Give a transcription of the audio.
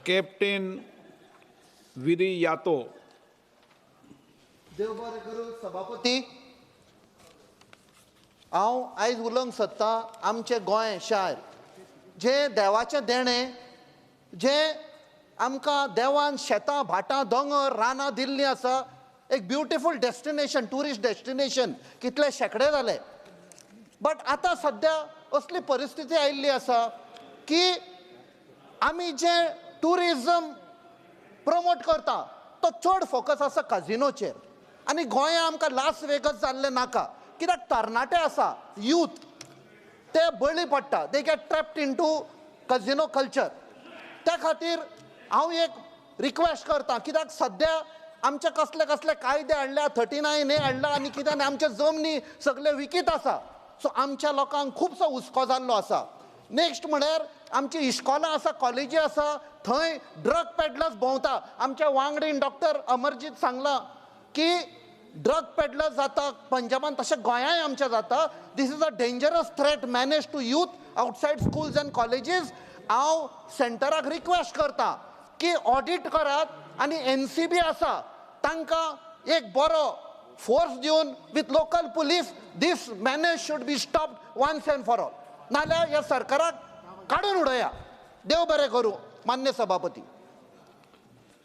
Captain Viriato. देव बरें करूं सभापती. हांव आयज उलोवंक सोदतां आमचें गोंय शार जें देवाचें देणें, जें आमकां देवान शेतां भाटां दोंगर रानां दिल्लीं आसा. एक ब्युटिफूल डेस्टिनेशन, ट्युरिस्ट डेस्टिनेशन कितले शेंकडे जाले. बट आतां सद्या असली परिस्थिती आयिल्ली आसा की आमी जें ट्युरिजम प्रमोट करता तो चड फोकस आसा काजिनोचेर. आनी गोंया आमकां लास वेगस जाल्लें नाका, कित्याक तरणाटे आसा, यूथ, ते बळी पडटा, they get trapped into casino culture. त्या खातीर हांव एक रिक्वेस्ट करता, कित्याक सद्या आमचे कसले कसले कायदे हाडल्या, 39A हाडला आनी कितें, आनी आमचे जमनी सगळे विकीत आसा. सो आमच्या लोकांक खुबसो हुस्को जाल्लो आसा. नेक्स्ट म्हळ्यार आमची इश्कोलां आसा, कॉलेजी आसा, थंय ड्रग पेडलर्स भोंवता. आमच्या वांगडीन डॉक्टर अमरजीत सांगलां की ड्रग पेडलर्स जाता पंजाबान, तशें गोंयांय आमच्या जाता. This is a dangerous threat menace to youth outside schools and colleges. हांव सेंटराक रिक्वेस्ट करता की ऑडीट करात आनी NCB आसा तांकां एक बरो फोर्स दिवन with local police this menace should be stopped once and for all. नाल्यार ह्या सरकाराक काडून उडया. देव बरें करूं मान्य सभापती.